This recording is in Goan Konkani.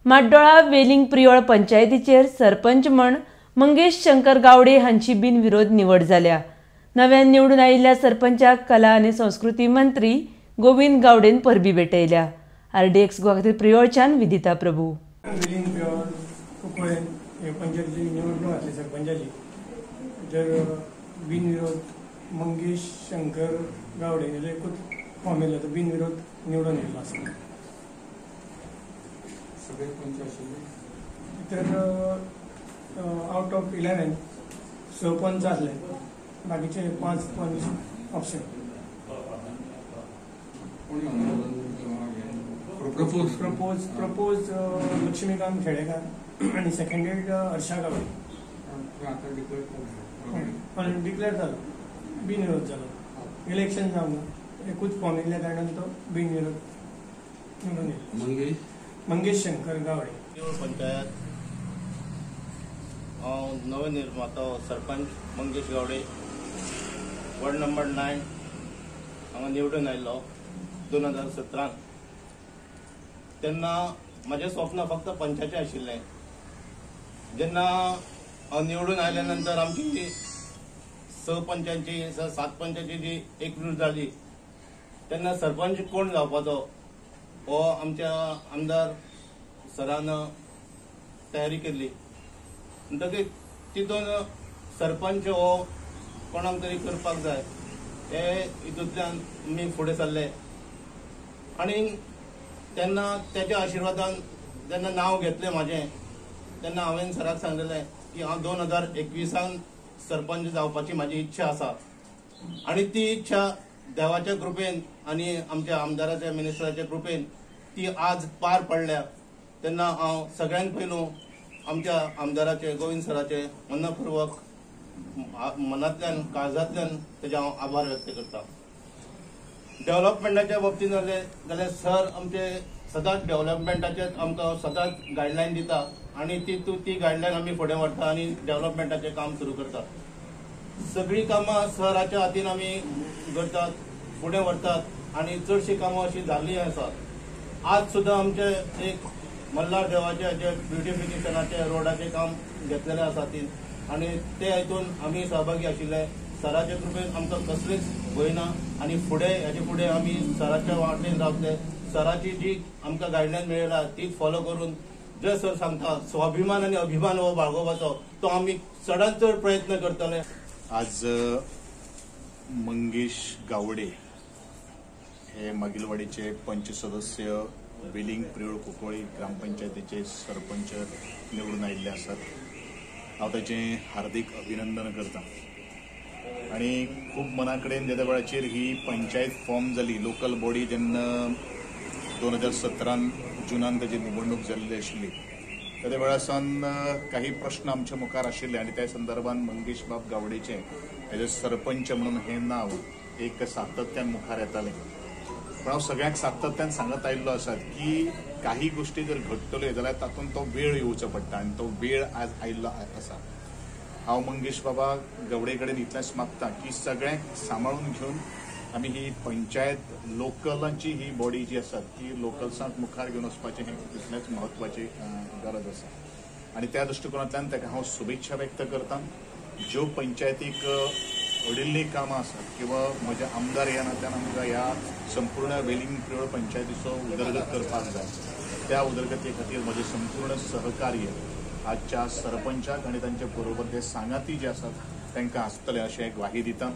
म्हाड्डोळा वेलिंग प्रियोळ पंचायतीचेर सरपंच म्हण मंगेश शंकर गावडे हांची बिनविरोध निवड जाल्या. नव्यान निवडून आयिल्ल्या सरपंचाक कला आनी संस्कृती मंत्री गोविंद गावडेन परबी भेटयल्या. आरडीएक्स गोवा खातीर प्रियोळच्यान विदिता प्रभू. वेलिंग प्रियोळ कुंकळे हे पंचायतीची निवडणूक आसली सरपंचाची, तर बिनविरोध मंगेश शंकर गावडे हेजो एकूच फॉर्म येयलो, तो बिनविरोध निवडून येयल्लो आसा. सगळे पंच आशिल्ले तर आवट ऑफ 11 6 पंच आसले, बाकीचे 5 पंच option. Propose propose Laxmikant Khedekar आनी सेकंडेड हर्षा गावडे. आनी डिक्लेअर जालो, बिनविरोध जालो. इलेक्शन जावंक ना, एकूच फॉर्म येयल्ल्या कारणान तो बिनविरोध निवडून येयलो. मंगेश शंकर गावडे. पंचायत हांव नवनिर्मातो सरपंच मंगेश गावडे, वॉर्ड नंबर 9 हांगा निवडून आयिल्लो 2017. तेन्ना म्हजें स्वप्न फक्त पंचायती आशिल्लें. जेन्ना हांव निवडून आयल्या नंतर आमची 6 पंचांची 7 पंचांची जी एकजूट जाली तेन्ना सरपंच कोण जावपाचो हो आमच्या आमदार सरान तयारी केल्ली. म्हणटकीर तितून सरपंच हो कोणाक तरी करपाक जाय हे हितूंतल्यान आमी फुडें सरले आनी तेन्ना तेच्या आशिर्वादान जेन्ना नांव घेतलें म्हाजें तेन्ना हांवें सराक सांगलेलें की हांव 2021 सरपंच जावपाची म्हाजी इच्छा आसा आनी ती इच्छा देवाच्या कृपेन आनी आमच्या आमदाराच्या मिनिस्टराच्या कृपेन ती आज पार पडल्या. तेन्ना हांव सगळ्यांत पयलू आमच्या आमदाराचे गोविंद सराचे मनपूर्वक मनांतल्यान काळजांतल्यान तेजे हांव आभार व्यक्त करता. डेव्हलपमेंटाच्या बाबतींत जालें जाल्यार सर आमचे सदांच डेव्हलपमेंटाचे आमकां सदांच गायडलायन दिता आनी ती गायडलायन आमी फुडें व्हरता आनी डेव्हलपमेंटाचें काम सुरू करता. सगळीं कामां सराच्या हातीन आमी करतात, फुडें व्हरतात आनी चडशीं कामां अशीं जाल्लीं आसात. आज सुद्दां आमचे एक मल्हार देवाचे जे ब्युटिफिकेशनाचे रोडाचें काम घेतलेलें आसा ती आनी ते हितून आमी सहभागी आशिल्ले. सराचे कृपेन आमकां कसलीच भंय ना आनी फुडें हेजे फुडें आमी सराच्या वाटेन रावतले. सराची जी आमकां गायडलायन मेळ्ळा तीच फॉलो करून जे सर सांगता स्वाभिमान आनी अभिमान हो बाळगोवपाचो तो आमी चडांत चड प्रयत्न करतले. आज मंगेश गावडे हे मागीलवाडीचे पंच सदस्य वेलिंग प्रियोळ कुंकळी ग्रामपंचायतीचे सरपंच निवडून आयिल्ले आसात. हांव ताचें हार्दीक अभिनंदन करता आनी खूब मना कडेन जेद्या वेळाचेर ही पंचायत फॉर्म जाली, लोकल बॉडी जेन्ना 2017 जुनान ताची निवडणूक जाल्ली आशिल्ली त्या वेळा सावन काही प्रश्न आमच्या मुखार आशिल्ले आनी त्या संदर्भात मंगेश बाब गावडेचे एज अ सरपंच म्हणून हें नांव एक सातत्यान मुखार येतालें. पण हांव सगळ्यांक सातत्यान सांगत आयिल्लो आसा की काही गोष्टी जर घडटल्यो जाल्यार तातूंत तो वेळ येवचो पडटा आनी तो वेळ आज आयिल्लो आसा. हांव मंगेश बाबा गावडे कडेन इतलेंच मागता की सगळ्यांक सांबाळून घेवन आमी ही पंचायत लोकलांची ही बॉडी जी आसा ती लोकल्सांक मुखार घेवन वचपाचें हें तितलेंच म्हत्वाची गरज आसा आनी त्या दृश्टिकोनांतल्यान ताका हांव शुभेच्छा व्यक्त करता. ज्यो पंचायतीक अडिल्लीं कामां आसात किंवा म्हजे आमदार ह्या नात्यान आमकां ह्या संपूर्ण वेलिंग प्रियोळ पंचायतीचो उदरगत करपाक जाय, त्या उदरगती खातीर म्हजें संपूर्ण सहकार्य आजच्या सरपंचाक आनी तांचे बरोबर ते सांगाती जे आसात तांकां आसतलें अशें ग्वाही दिता.